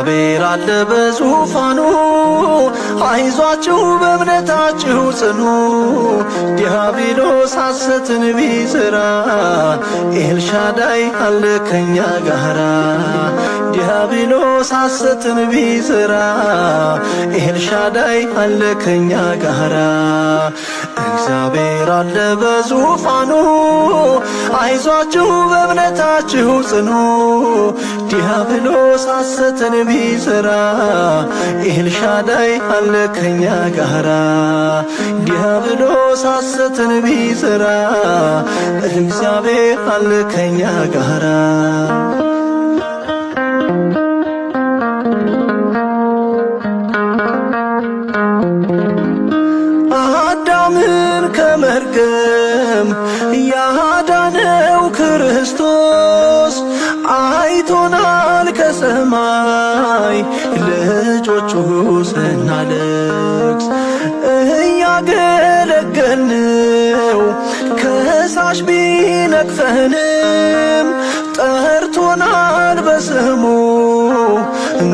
እግዚአብሔር አለ በዙፋኑ፣ አይዟችሁ በእምነታችሁ ጽኑ። ዲያብሎስ ሐሰትን ቢዘራ ኤልሻዳይ አለ ከኛ ጋራ። ዲያብሎስ ሐሰትን ቢዘራ ኤልሻዳይ አለ ከኛ ጋራ። እግዚአብሔር አለ በዙፋኑ፣ አይዟችሁ በእምነታችሁ ጽኑ። ዲያብሎስ ሐሰትን ቢዘራ ኤልሻዳይ አለ ከኛ ጋራ። ዲያብሎስ ሐሰትን ቢዘራ እግዚአብሔር አለ ከኛ ጋራ። አዳምን ከመርገም ያዳነው ክርስቶስ አይቶናል ከሰማይ ልጆቹ ስናለቅስ እያገለገልነው ከሳሽ ቢነቅፈንም ጠርቶናል በስሙ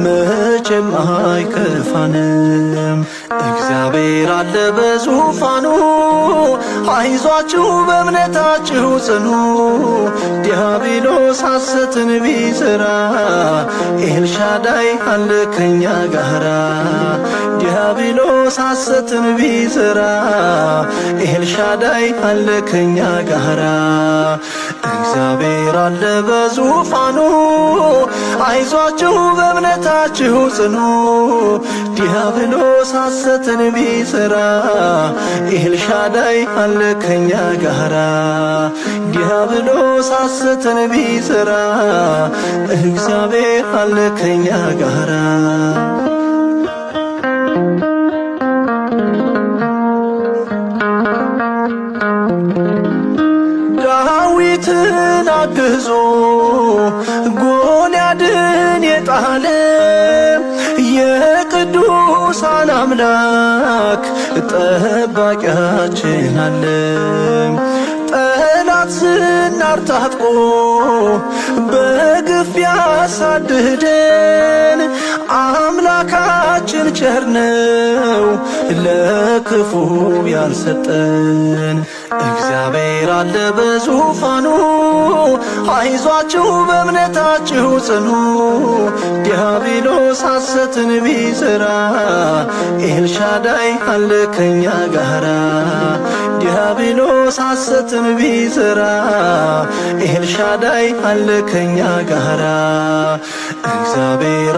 መቼም አይከፋንም። እግዚአብሔር አለ በዙፋኑ፣ አይዟችሁ በእምነታችሁ ጽኑ። ዲያብሎስ ሐሰትን ቢዘራ ኤልሻዳይ አለ ከኛ ጋራ። ዲያብሎስ ሐሰትን ቢዘራ ኤልሻዳይ አለ ከኛ ጋራ። እግዚአብሔር አለ በዙፋኑ፣ አይዟችሁ በእምነታችሁ ጽኑ። ዲያብሎስ ሐሰትን ቢዘራ ኤልሻዳይ አለ ከኛ ጋራ። ዲያብሎስ ሐሰትን ቢዘራ እግዚአብሔር አለ ከኛ ጋራ። ዳዊትን አግዞ ጎልያድን የጣለ የቅዱሳን አምላክ ጠባቂያችን አለ። ጠላት ዝናር ታጥቆ በግፍ ያሳድደን አምላካችን ቸር ነው ለክፉ ያልሰጠን። እግዚአብሔር አለ በዙፋኑ፣ አይዟችሁ በእምነታችሁ ጽኑ። ዲያብሎስ ሐሰትን ቢዘራ ኤልሻዳይ አለ ከኛ ጋራ። ዲያብሎስ ሐሰትን ቢዘራ ኤልሻዳይ አለ ከኛ ጋራ። እግዚአብሔር